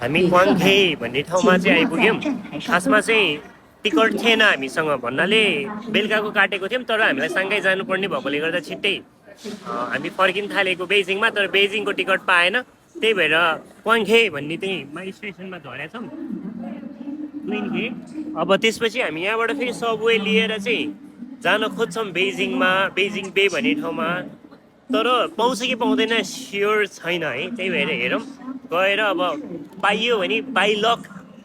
हामी क्वाङखे भन्ने ठाउँमा चाहिँ आइपुग्यौँ। खासमा चाहिँ टिकट थिएन हामीसँग भन्नाले बेलुकाको काटेको थियौँ, तर हामीलाई सँगै जानुपर्ने भएकोले गर्दा छिट्टै हामी फर्किन थालेको बेजिङमा, तर बेजिङको टिकट पाएन। त्यही भएर क्वाङखे भन्ने चाहिँ माइ स्टेसनमा झरेका छौँ क्विनखे। अब त्यसपछि हामी यहाँबाट फेरि सबवे लिएर चाहिँ जान खोज्छौँ बेजिङमा, बेजिङ बे भन्ने ठाउँमा। तर पाउँछ कि पाउँदैन स्योर छैन है। त्यही भएर हेरौँ, गएर अब पाइयो भने बाई लक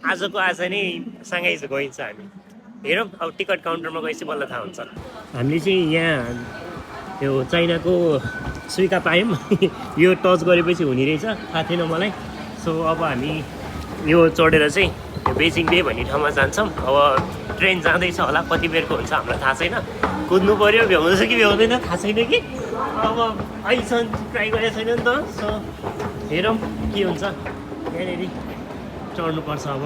आजको आज नै सँगै गइन्छ हामी। हेरौँ अब टिकट काउन्टरमा गएपछि बल्ल थाहा हुन्छ। हामीले चाहिँ यहाँ त्यो चाइनाको सुइका पायौँ यो टच गरेपछि हुने रहेछ, थाहा थिएन मलाई। सो अब हामी यो चढेर चाहिँ यो बेजिङ बे भन्ने ठाउँमा जान्छौँ। अब ट्रेन जाँदैछ होला, कति बेरको हुन्छ हामीलाई थाहा छैन। कुद्नु पऱ्यो, भ्याउँदैछ कि भ्याउँदैन थाहा छैन कि। अब अहिलेसम्म ट्राई गरेको छैन नि त। सो हेरौँ के हुन्छ। यहाँनिर चढ्नुपर्छ अब।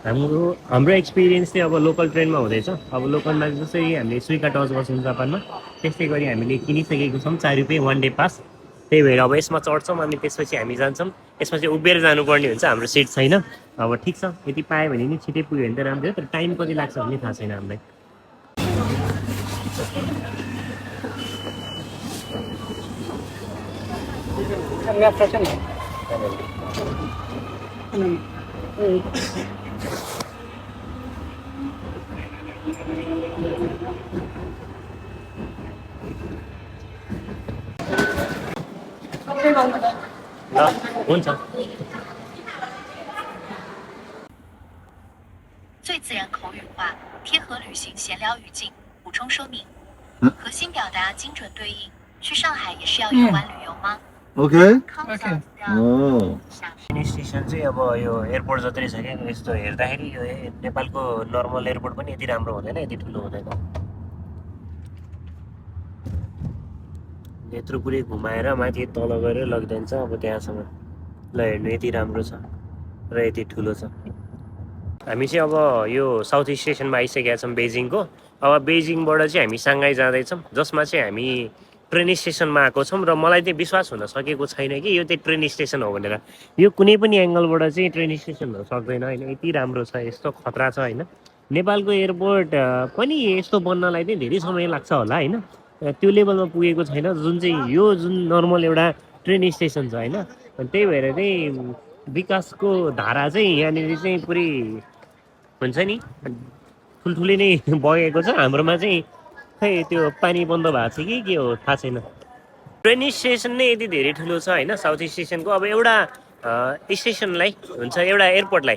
हाम्रो एक्सपिरियन्स चाहिँ अब लोकल ट्रेनमा हुँदैछ। अब लोकलमा जसरी हामीले सुइका टच गर्छौँ जापानमा, त्यस्तै गरी हामीले किनिसकेको छौँ 4 रुपियाँ 1 डे पास। त्यही भएर अब यसमा चढ्छौँ अनि त्यसपछि हामी जान्छौँ। यसमा चाहिँ उभिएर जानुपर्ने हुन्छ, हाम्रो सिट छैन। अब ठिक छ, यति पायो भने नि छिटै पुग्यो भने त राम्रो हो, तर टाइम कति लाग्छ भन्ने थाहा छैन हामीलाई। हुन्छ।最自然口语化，贴合旅行闲聊语境。补充说明，核心表达精准对应。去上海也是要游玩旅游吗 OK。 स्टेसन चाहिँ अब यो एयरपोर्ट जत्रै छ क्या। यस्तो हेर्दाखेरि यो नेपालको नर्मल एयरपोर्ट पनि यति राम्रो हुँदैन, यति ठुलो हुँदैन। यत्रो पुरै घुमाएर माथि तल गरेर लगिदिन्छ अब त्यहाँसम्म। ल हेर्नु यति राम्रो छ र यति ठुलो छ। हामी चाहिँ अब यो साउथ स्टेसनमा आइसकेका छौँ बेजिङको। अब बेजिङबाट चाहिँ हामी साङ्घाई जाँदैछौँ, जसमा चाहिँ हामी ट्रेन स्टेसनमा आएको छौँ। र मलाई चाहिँ विश्वास हुन सकेको छैन कि यो चाहिँ ट्रेन स्टेसन हो भनेर। यो कुनै पनि एङ्गलबाट चाहिँ ट्रेन स्टेसन हुन सक्दैन होइन, यति राम्रो छ, यस्तो खतरा छ होइन। नेपालको एयरपोर्ट पनि यस्तो बन्नलाई चाहिँ धेरै समय लाग्छ होला होइन, त्यो लेभलमा पुगेको छैन जुन चाहिँ यो जुन नर्मल एउटा ट्रेन स्टेसन छ होइन। त्यही भएर चाहिँ विकासको धारा चाहिँ यहाँनिर चाहिँ पुरै हुन्छ नि, ठुल्ठुलै नै बगेको छ। हाम्रोमा चाहिँ खै त्यो पानी बन्द भएको छ कि के हो थाहा छैन। ट्रेन स्टेसन नै यति धेरै ठुलो छ होइन साउथ स्टेसनको। अब एउटा स्टेसनलाई हुन्छ एउटा एयरपोर्टलाई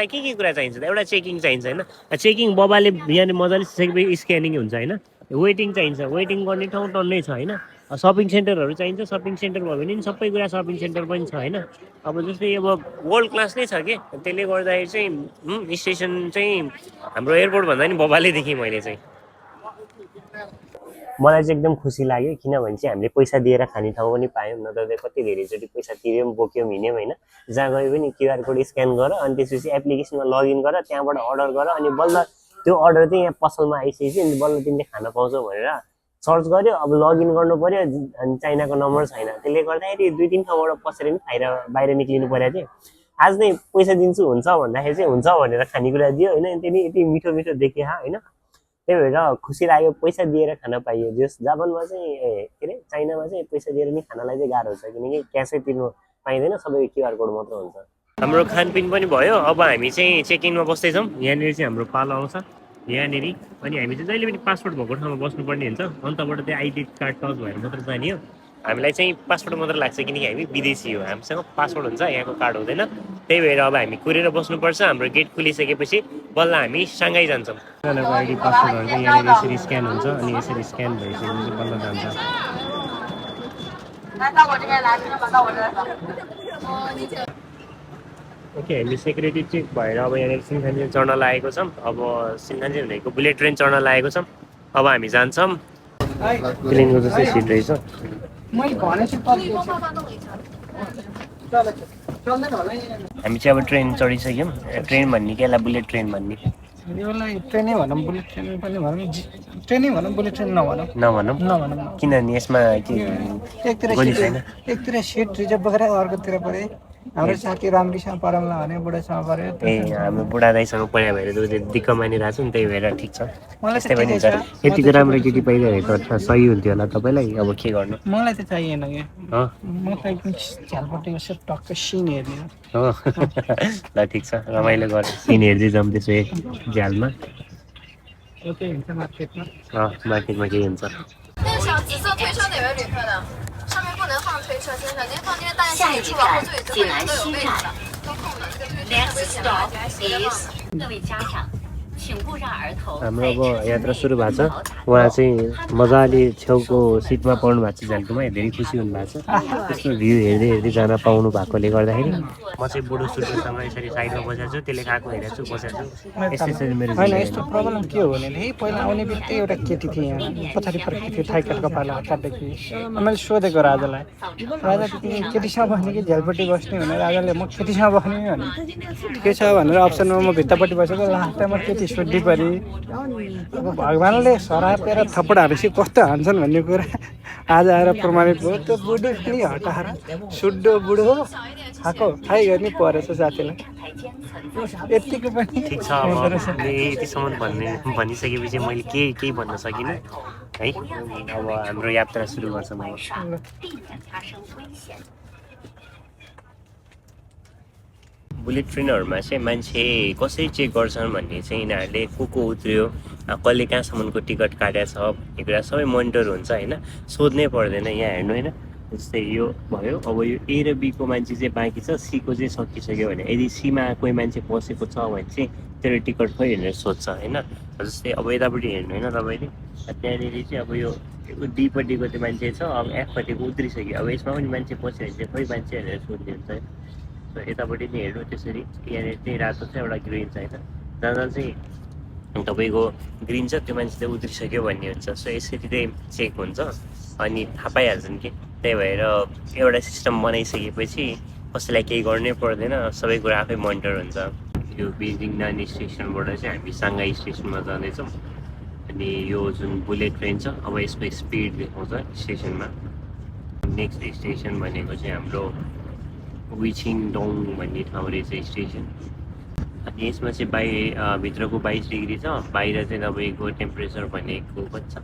के कुरा चाहिन्छ त? एउटा चेकिङ चाहिन्छ होइन। चेकिङ बबाले यहाँनिर मजाले स्क्यानिङ हुन्छ होइन। वेटिङ चाहिन्छ, वेटिङ गर्ने ठाउँ टन्नै छ होइन। सपिङ सेन्टरहरू चाहिन्छ, सपिङ सेन्टर भयो भने नि सबै कुरा सपिङ सेन्टर पनि छ होइन। अब जस्तै अब वर्ल्ड क्लास नै छ कि, त्यसले गर्दाखेरि चाहिँ स्टेसन चाहिँ हाम्रो एयरपोर्ट भन्दा नि बबाले देखेँ मैले चाहिँ। मलाई चाहिँ एकदम खुसी लाग्यो, किनभने चाहिँ हामीले पैसा दिएर खाने ठाउँ पनि पायौँ। नत्र चाहिँ कति धेरैचोटि पैसा तिर्यौँ, बोक्यौँ, हिँड्यौँ होइन। जहाँ गयो पनि क्युआर कोड स्क्यान गर, अनि त्यसपछि एप्लिकेसनमा लगइन गर, त्यहाँबाट अर्डर गर, अनि बल्ल त्यो अर्डर चाहिँ यहाँ पसलमा आइसकेपछि अनि बल्ल तिमीले खान पाउँछौ भनेर सर्च गर्यो। अब लगइन गर्नु पऱ्यो, अनि चाइनाको नम्बर छैन, त्यसले गर्दाखेरि 2-3 ठाउँबाट पसेर नि बाहिर निक्लिनु परेको थियो। आज नै पैसा दिन्छु हुन्छ भन्दाखेरि चाहिँ हुन्छ भनेर खानेकुरा दियो होइन। त्यही यति मिठो मिठो देखेँ होइन। त्यही भएर खुसी लाग्यो, पैसा दिएर खान पाइयो। जस जापानमा चाहिँ के अरे चाइनामा चाहिँ पैसा दिएर नि खानलाई चाहिँ गाह्रो छ, किनकि क्यासै तिर्नु पाइँदैन, सबै क्युआर कोड मात्र हुन्छ। हाम्रो खानपिन पनि भयो। अब हामी चाहिँ चेक इनमा बस्दैछौँ। यहाँनिर चाहिँ हाम्रो पालो आउँछ यहाँनिर, अनि हामी चाहिँ जहिले पनि पासपोर्ट भएको ठाउँमा बस्नुपर्ने हुन्छ। अन्तबाट चाहिँ आइडी कार्ड टच भएर मात्र जाने हो। हामीलाई चाहिँ पासपोर्ट मात्र लाग्छ, किनकि हामी विदेशी हो, हामीसँग पासपोर्ट हुन्छ, यहाँको कार्ड हुँदैन। त्यही भएर अब हामी कुरेर बस्नुपर्छ। हाम्रो गेट खुलिसकेपछि बल्ल हामी साङ्घाई जान्छौँ। आइडी पासपोर्टहरू चाहिँ यहाँनिर यसरी स्क्यान हुन्छ, अनि यसरी स्क्यान भइसकेपछि बल्ल जान्छ। ओके, हामी सेक्युरिटी चेक भएर अब यहाँनिर सिङ्खानजेन चढ्न लागेको छौँ। अब सिङ्खानजेन भनेको बुलेट ट्रेन चढ्न लागेको छौँ। अब हामी जान्छौँ। प्लेनको जस्तै सिट रहेछ। हामी चाहिँ अब ट्रेन चढिसक्यौँ। ट्रेन भन्ने के, यसलाई बुलेट ट्रेन भन्ने। ट्रेनै भनौँ, बुलेट ट्रेन पनि भनौँ, ट्रेनै भनौँ बुलेट ट्रेन नभनौँ नभनौँ नभनौँ किनभने यसमा के एकतिर गोली सिट छैन एकतिर सिट रिजर्भ गरेर अर्कोतिर परे हाम्रो साथी राम्रीसँग पढाउँला भने बुढासँग पऱ्यो ए हाम्रो बुढा दाइसँग पढायो भने त उसले दिक्क मानिरहेको छ नि त्यही भएर ठिक छ मलाई त त्यस्तै पनि ठिकै हुन्छ छ यतिको राम्रो केटी पाइरहेको त सही हुन्थ्यो होला तपाईँलाई अब के गर्नु मलाई त चाहिएन क्या हो म त एकदम झ्यालपट्टि बसेर टक्क सिन हेर्ने हो ल ठिक छ रमाइलो गर सिन हेर्दै जाउँ त्यसो झ्यालमा ओके हुन्छ मार्केटमा मार्केटमा केही हुन्छ 那个小紫色推车哪位旅客的？上面不能放推车，先生，您放那个大下一型车往后站座椅济南都有西站位置的，都空的。这个推车太 Next 危险了， stop 大家斜着放。 is 各位家长，请勿让儿童 हाम्रो 在 अब 车 यात्रा 厢 सुरु 内 भएको 奔 छ 跑打 उहाँ 闹。 चाहिँ मजाले छेउको सिटमा पढ्नु भएको छ झ्यालकोमा धेरै खुसी हुनुभएको छ त्यसको भ्यू हेर्दै हेर्दै जान पाउनु भएकोले गर्दाखेरि म चाहिँ बुढो सुटोसँग यसरी साइडमा बसेको छु त्यसले खाएको हेरेको छु बसेको छु यसरी मेरो होइन जिन्दगी यस्तो प्रब्लम के हो भने है पहिला आउने बित्तिकै एउटा केटी थियो यहाँ पछाडि फर्केको थियो थाइकाट कपाला काट्दै मैले सोधेको राजालाई राजा तिमी केटीसँग बस्ने कि झ्यालपट्टि बस्ने भने राजाले म केटीसँग बस्ने भने ठिकै छ भनेर अप्सनमा म भित्तापट्टि बसेको लास्टमा केटी सोध्दै परि अब भगवान्ले सरापेर थप्पड हालेपछि कस्तो हान्छन् भन्ने कुरा आज आएर प्रमाणित भयो त्यो बुढो पनि हटाएर सुड्डो बुढो खाएको खाइ गर्ने परेछ साथीलाई यतिको पनि ठिक छ अब मैले यतिसम्म भनिसकेपछि मैले केही भन्न सकिनँ है अब हाम्रो यात्रा सुरु गर्छौँ अब 避免发生危险。 बुलेट ट्रेनहरूमा चाहिँ मान्छे कसरी चेक गर्छन् भन्ने चाहिँ यिनीहरूले को उत्रियो कसले कहाँसम्मको टिकट काटेको छ भन्ने कुरा सबै मोनिटर हुन्छ होइन सोध्नै पर्दैन यहाँ हेर्नु होइन जस्तै यो भयो अब यो ए र बीको मान्छे चाहिँ बाँकी छ सीको चाहिँ सकिसक्यो भने यदि सीमा कोही मान्छे पसेको छ भने चाहिँ तेरो टिकट खोइ भनेर सोध्छ होइन जस्तै अब यतापट्टि हेर्नु होइन तपाईँले त्यहाँनिर चाहिँ अब यो डीपट्टिको त्यो मान्छे छ अब एफपट्टिको उत्रिसक्यो अब यसमा पनि मान्छे पस्यो भने चाहिँ खोइ मान्छे भनेर सोध्ने हुन्छ यतापट्टि नै हेर्नु त्यसरी यहाँनिर चाहिँ रातो छ एउटा ग्रिन छ होइन जहाँ चाहिँ तपाईँको ग्रिन छ त्यो मान्छे चाहिँ उत्रिसक्यो भन्ने हुन्छ सो यसरी चाहिँ चेक हुन्छ अनि थाहा पाइहाल्छन् कि त्यही भएर एउटा सिस्टम बनाइसकेपछि कसैलाई केही गर्नै पर्दैन सबै कुरा आफै मोनिटर हुन्छ यो बेजिङ नानी स्टेसनबाट चाहिँ हामी साङ्घाई स्टेसनमा जाँदैछौँ अनि यो जुन बुलेट ट्रेन छ अब यसको स्पिड देखाउँछ स्टेसनमा नेक्स्ट स्टेसन भनेको चाहिँ हाम्रो विचिङडोङ भन्ने ठाउँ रहेछ स्टेसन अनि यसमा चाहिँ भित्रको 22 डिग्री छ बाहिर चाहिँ तपाईँको टेम्परेचर भनेको कति छ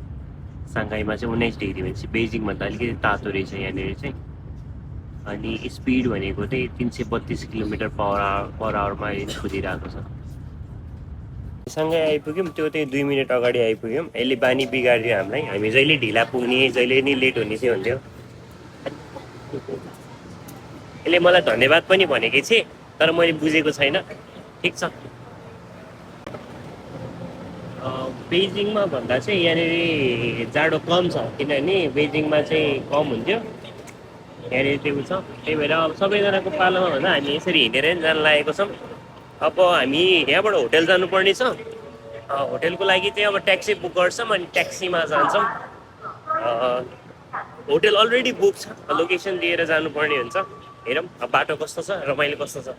साङ्घाईमा चाहिँ 19 डिग्री भनेपछि बेजिङभन्दा अलिकति तातो रहेछ यहाँनिर चाहिँ अनि स्पिड भनेको चाहिँ 332 किलोमिटर पर आवरमा कुदिरहेको छ साङ्घाई आइपुग्यौँ त्यो चाहिँ 2 मिनट अगाडि आइपुग्यौँ यसले बानी बिगारिदियो हामीलाई हामी जहिले ढिला पुग्ने जहिले नि लेट हुने चाहिँ हुन्थ्यो यसले मलाई धन्यवाद पनि भनेकै थिएँ तर मैले बुझेको छैन ठिक छ बेजिङमा भन्दा चाहिँ यहाँनिर जाडो कम छ किनभने बेजिङमा चाहिँ कम हुन्थ्यो यहाँनिर त्यो छ त्यही भएर अब सबैजनाको पालोमा भन्दा हामी यसरी हिँडेर नि जान लागेको छौँ अब हामी यहाँबाट होटेल जानुपर्ने छ होटेलको लागि चाहिँ अब ट्याक्सी बुक गर्छौँ अनि ट्याक्सीमा जान्छौँ होटेल अलरेडी बुक छ लोकेसन दिएर जानुपर्ने हुन्छ हेरौँ अब बाटो कस्तो छ रमाइलो कस्तो छ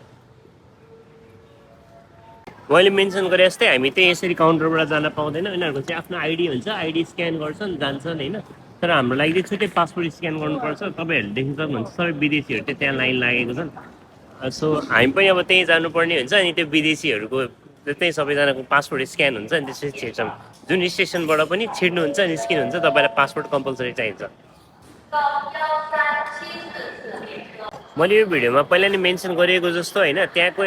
मैले मेन्सन गरे जस्तै हामी चाहिँ यसरी काउन्टरबाट जान पाउँदैन उनीहरूको चाहिँ आफ्नो आइडी हुन्छ आइडी स्क्यान गर्छन् जान्छन् होइन तर हाम्रो लागि चाहिँ छुट्टै पासपोर्ट स्क्यान गर्नुपर्छ तपाईँहरूले देख्न सक्नुहुन्छ सबै विदेशीहरू चाहिँ त्यहाँ लाइन लागेको छन् सो हामी पनि अब त्यहीँ जानुपर्ने हुन्छ अनि त्यो विदेशीहरूको त्यही सबैजनाको पासपोर्ट स्क्यान हुन्छ अनि त्यसपछि छिर्छौँ जुन स्टेसनबाट पनि छिर्नुहुन्छ निस्किनुहुन्छ तपाईँलाई पासपोर्ट कम्पलसरी चाहिन्छ मैले यो भिडियोमा पहिला नै मेन्सन गरिएको जस्तो होइन त्यहाँको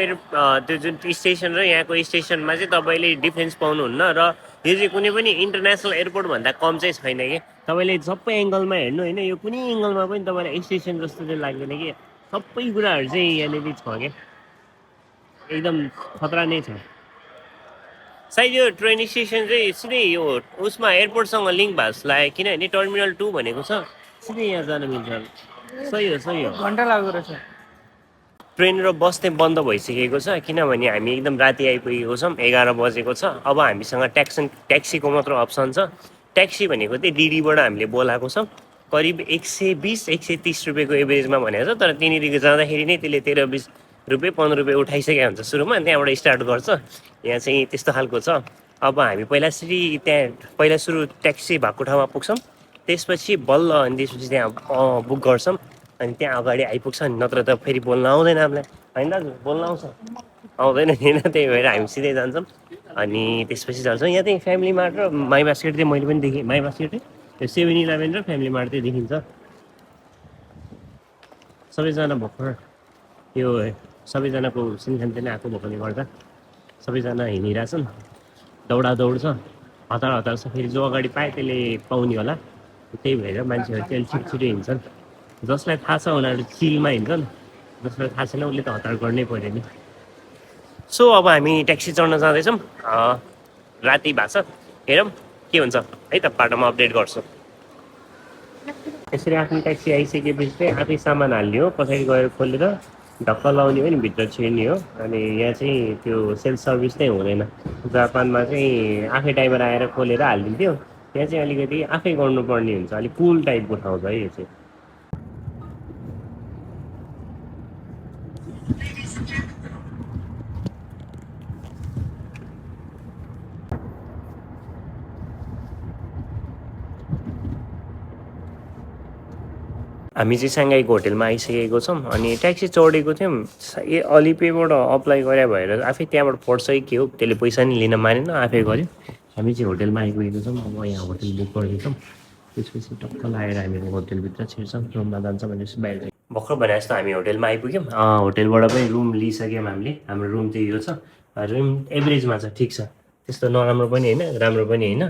त्यो जुन स्टेसन र यहाँको स्टेसनमा चाहिँ तपाईँले डिफ्रेन्स पाउनुहुन्न र यो चाहिँ कुनै पनि इन्टरनेसनल एयरपोर्टभन्दा कम चाहिँ छैन कि तपाईँले सबै एङ्गलमा हेर्नु होइन यो कुनै एङ्गलमा पनि तपाईँलाई स्टेसन जस्तो चाहिँ लाग्दैन कि सबै कुराहरू चाहिँ यहाँनिर छ क्या एकदम खतरा नै छ सायद यो ट्रेन स्टेसन चाहिँ सिधै यो उसमा एयरपोर्टसँग लिङ्क भएको जस्तो लाग्यो किनभने टर्मिनल 2 भनेको छ सिधै यहाँ जान मिल्छ सही हो घन्टा लाग्दो रहेछ ट्रेन र बस चाहिँ बन्द भइसकेको छ किनभने हामी एकदम राति आइपुगेको छौँ 11 बजेको छ अब हामीसँग ट्याक्सीको मात्र अप्सन छ ट्याक्सी भनेको चाहिँ डिडीबाट हामीले बोलाएको छौँ करिब 120-130 रुपियाँको एभरेजमा भनेको छ तर त्यहाँनिर जाँदाखेरि नै त्यसले 13-20 रुपियाँ 15 रुपियाँ उठाइसकेको हुन्छ सुरुमा त्यहाँबाट स्टार्ट गर्छ यहाँ चाहिँ त्यस्तो खालको छ अब हामी पहिला सुरु ट्याक्सी भएको ठाउँमा पुग्छौँ, त्यसपछि बल्ल अनि त्यसपछि त्यहाँ बुक गर्छौँ अनि त्यहाँ अगाडि आइपुग्छ नि, नत्र त फेरि बोल्न आउँदैन हामीलाई होइन दाजु, बोल्न आउँछ आउँदैन होइन, त्यही भएर हामी सिधै जान्छौँ अनि त्यसपछि जान्छौँ। यहाँ चाहिँ फ्यामिली मार्ट र माई बास्केट चाहिँ मैले पनि देखेँ, माई बास्केट त्यो 7-11 र फ्यामिली मार्ट चाहिँ देखिन्छ। सबैजना भर्खर यो सबैजनाको सिनखानतिर आएको भएकोले गर्दा सबैजना हिँडिरहेछन्, दौड छ, हतार छ, फेरि जो अगाडि पाए त्यसले पाउने होला, त्यही भएर मान्छेहरू चाहिँ अलिक छिटो हिँड्छन्। जसलाई थाहा छ उनीहरू चिलमा हिँड्छन्, जसलाई थाहा छैन उसले त हतार गर्नै पऱ्यो नि। सो अब हामी ट्याक्सी चढ्न जाँदैछौँ, राति भएको छ, हेरौँ के हुन्छ है त, बाटोमा अपडेट गर्छु। यसरी आफ्नो ट्याक्सी आइसकेपछि चाहिँ आफै सामान हाल्ने हो, पछाडि गएर खोलेर ढक्क लाउने हो नि, भित्र छिर्ने हो। अनि यहाँ चाहिँ त्यो सेल्फ सर्भिस नै हुँदैन। जापानमा चाहिँ आफै ड्राइभर आएर खोलेर हालिदिन्थ्यो, यहाँ चाहिँ अलिकति आफै गर्नुपर्ने हुन्छ, अलिक कुल टाइपको ठाउँ छ है यो चाहिँ। हामी चाहिँ साङ्घाईको होटेलमा आइसकेको छौँ अनि ट्याक्सी चढेको थियौँ। अलिपेबाट अप्लाई गरे भएर आफै त्यहाँबाट पर्छ कि हो, त्यसले पैसा नि लिन मानेन, आफै गऱ्यो। हामी चाहिँ होटेलमा आइपुगेको छौँ, अब यहाँ होटेल बुक गर्दैछौँ, त्यसपछि टक्क लगाएर हामी होटेलभित्र छिर्छौँ, रुममा जान्छौँ भनेपछि बाहिर। भर्खर भने जस्तो हामी होटेलमा आइपुग्यौँ, होटेलबाट पनि रुम लिइसक्यौँ हामीले। हाम्रो रुम चाहिँ यो छ, रुम एभरेजमा छ, ठिक छ, त्यस्तो नराम्रो पनि होइन राम्रो पनि होइन,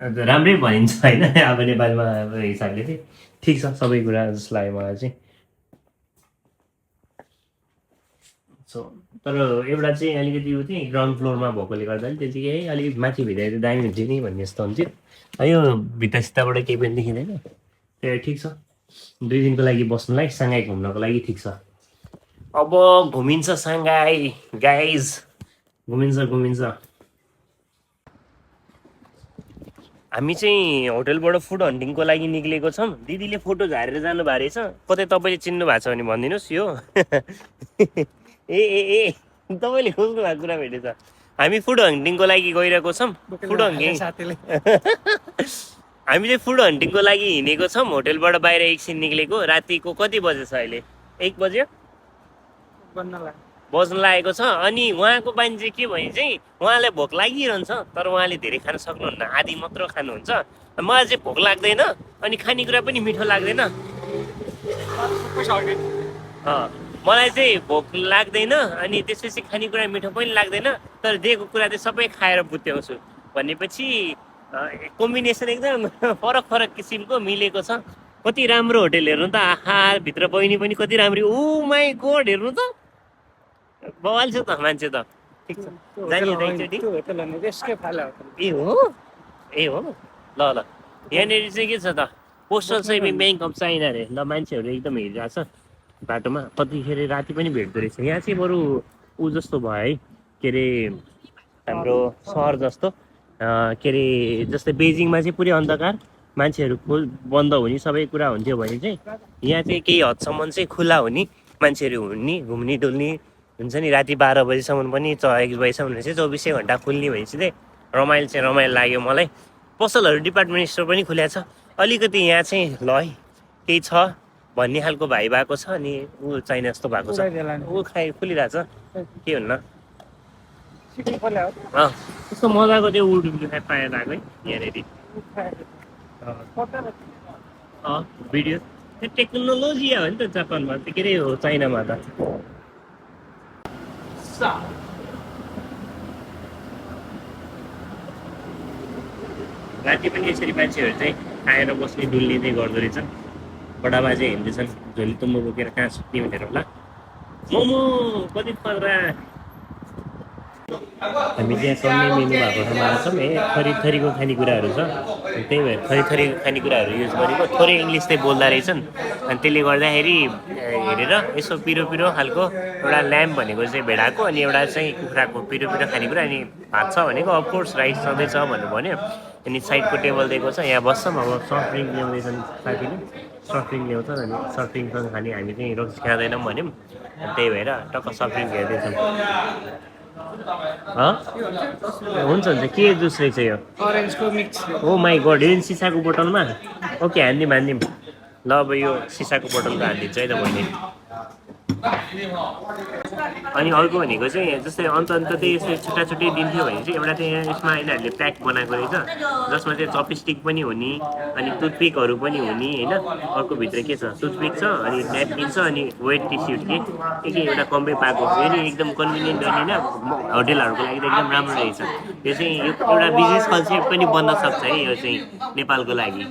राम्रै भनिन्छ होइन अब नेपालमा अब हिसाबले चाहिँ ठिक छ सबै कुरा जस्तो लाग्यो मलाई चाहिँ। सो तर एउटा चाहिँ अलिकति यो चाहिँ ग्राउन्ड फ्लोरमा भएकोले गर्दा त्यो चाहिँ अलिकति माथि भित्र दामी हुन्छ नि भन्ने जस्तो हुन्थ्यो। यो भित्ता केही पनि देखिँदैन, त्यो ठिक छ, 2 दिनको लागि बस्नुलाई, साङ्घाई घुम्नको लागि ठिक छ। अब घुमिन्छ साङ्घाई गाइज, घुमिन्छ। हामी चाहिँ होटेलबाट फुड हन्टिङको लागि निक्लेको छौँ। दिदीले फोटो झारेर जानु भएको रहेछ, कतै तपाईँले चिन्नु भएको छ भने भनिदिनुहोस् यो ए तपाईँले खोज्नु भएको कुरा भेटेछ। हामी फुड हन्टिङको लागि गइरहेको छौँ, फुड हन्टिङ हामी चाहिँ फुड हन्टिङको लागि हिँडेको छौँ। होटेलबाट बाहिर एकछिन निक्लेको, रातिको कति बजे छ अहिले, 1 बज्यो बज्न लागेको छ। अनि उहाँको मान्छे के भने चाहिँ उहाँलाई भोक लागिरहन्छ, तर उहाँले धेरै खान सक्नुहुन्न, आधी मात्र खानुहुन्छ। मलाई चाहिँ भोक लाग्दैन अनि खानेकुरा पनि मिठो लाग्दैन, मलाई चाहिँ भोक लाग्दैन अनि त्यसपछि खानेकुरा मिठो पनि लाग्दैन, तर दिएको कुरा चाहिँ सबै खाएर बुत्याउँछु भनेपछि कम्बिनेसन एकदम फरक किसिमको मिलेको छ। कति राम्रो होटेल हेर्नु त, आहा भित्र बहिनी पनि कति राम्रो, ओ माई गॉड हेर्नु त, बवाल छ त मान्छे त। ठिक छ, ए हो ल यहाँनिर चाहिँ के छ त, postal saving bank of China अरे। ल मान्छेहरू एकदम हिँडिरहेको छ बाटोमा, कतिखेर राति पनि भेट्दो रहेछ। यहाँ चाहिँ बरु ऊ जस्तो भयो है, के अरे हाम्रो सहर जस्तो, के अरे जस्तै बेजिङमा चाहिँ पुरै अन्धकार, मान्छेहरू बन्द हुने सबै कुरा हुन्थ्यो भने चाहिँ यहाँ चाहिँ केही हदसम्म चाहिँ खुला हुने, मान्छेहरू घुम्ने डुल्ने हुन्छ नि। राति 12 बजीसम्म पनि 1 बजीसम्म चाहिँ 24 घन्टा खुल्ने भनेपछि चाहिँ रमाइलो लाग्यो मलाई। पसलहरू डिपार्टमेन्ट स्टोर पनि खुल्या छ, अलिकति यहाँ चाहिँ ल है केही छ भन्ने खालको भाइ भएको छ। अनि ऊ चाइना जस्तो भएको छ, ऊ खुलिरहेछ, के हुन्न कस्तो मजाको त्यो उड पाएर आएको है यहाँनिर भिडियो। त्यो टेक्नोलोजी हो नि त जापानमा, के अरे हो चाइनामा त। राति पनि यसरी मान्छेहरू चाहिँ खाएर बस्ने डुल्ने चाहिँ गर्दो रहेछ। बडाबा चाहिँ हिँड्दैछन् झोली तुम्बो बोकेर, कहाँ सुत्ने भनेर होला। मोमो कति पर्दा हामी त्यहाँ चल्ने मेनु भएको ठाउँमा छौँ। थरीको खानेकुराहरू छ, त्यही भएर थरीको खानेकुराहरू युज गरेको। थोरै इङ्ग्लिस चाहिँ बोल्दा रहेछन् अनि त्यसले गर्दाखेरि हेरेर यसो पिरो खालको एउटा ल्याम्प भनेको चाहिँ भेडाको, अनि एउटा चाहिँ कुखुराको पिरो खानेकुरा, अनि भात छ भनेको अफकोर्स राइस सधैँ छ भन्यो। अनि साइडको टेबल दिएको छ, यहाँ बस्छौँ। अब सफ्ट ड्रिङ्क ल्याउँदैछन् साथीले, सफ्ट ड्रिङ्क ल्याउँछ, अनि सफ्ट ड्रिङ्कसँग खाने हामी चाहिँ रोज खाँदैनौँ भन्यौँ, अनि त्यही भएर टक्क सफ्ट ड्रिङ्क हेर्दैछौँ। हुन्छ हुन्छ के जुस रहेछ यो अरेन्जको मिक्स ओ माई गड यो सिसाको बोतलमा ओके हानिदिउँ हानिदिउँ ल अब यो सिसाको बोतलको हानिदिन्छ है त मैले अनि अर्को भनेको चाहिँ जस्तै अन्त त्यही यस्तै छुट्टा छुट्टै दिन्थ्यो भने चाहिँ एउटा चाहिँ यसमा यिनीहरूले प्याक बनाएको रहेछ जसमा चाहिँ चपस्टिक पनि हुने अनि टुथपिकहरू पनि हुने होइन अर्को भित्र के छ टुथपिक छ अनि न्यापकिन छ अनि वेट टिस्यु के एउटा कम्पै पाएको फेरि एकदम कन्भिनियन्ट अनि होइन होटेलहरूको लागि त एकदम राम्रो रहेछ यो चाहिँ यो एउटा बिजनेस कन्सेप्ट पनि बन्न सक्छ है यो चाहिँ नेपालको लागि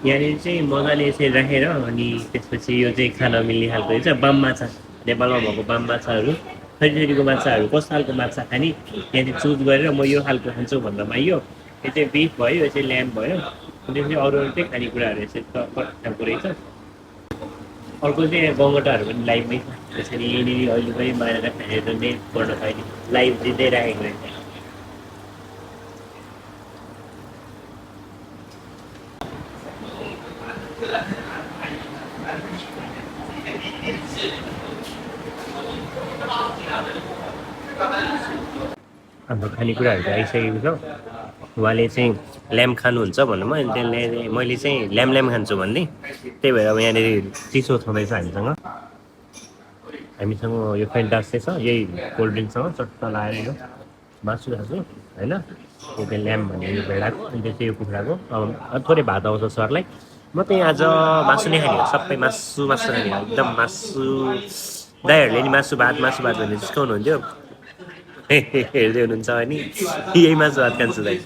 यहाँनिर चाहिँ मजाले यसरी राखेर अनि त्यसपछि यो चाहिँ खान मिल्ने खालको रहेछ बाम माछा नेपालमा भएको बाम माछाहरू थरीथरीको माछाहरू कस्तो खालको माछा खाने यहाँ चाहिँ चुज गरेर म यो खालको खान्छु भन्दामा यो चाहिँ बिफ भयो यो चाहिँ ल्याम्प भयो अनि त्यसपछि अरू अरू चाहिँ खानेकुराहरू यसरी खालको रहेछ अर्को चाहिँ गङ्गटाहरू पनि लाइभमै छ त्यसरी यहाँनिर अहिले पनि मारेर खानेर नै गर्न पाइने लाइभ दिँदै राखेको रहेछ हाम्रो खानेकुराहरू त आइसकेको छ उहाँले चाहिँ ल्याम्प खानुहुन्छ भन्नुमा अनि त्यसले मैले चाहिँ ल्याम्प खान्छु भन्दै त्यही भएर अब यहाँनिर चिसो छँदैछ हामीसँग यो फेन्टास चाहिँ छ यही कोल्ड ड्रिङ्कसँग चट्ट लगाएर यो मासु खान्छु होइन त्यो चाहिँ ल्याम्प भन्ने यो भेडाको अनि त्यो चाहिँ यो कुखुराको अब थोरै भात आउँछ सरलाई म चाहिँ आज मासु नै खाने हो सबै मासु खाने हो एकदम मासु दाइहरूले नि मासु भात भनेर जिस्काउनुहुन्थ्यो हेर्दै हुनुहुन्छ अनि यही मासु भात खान्छु दाइ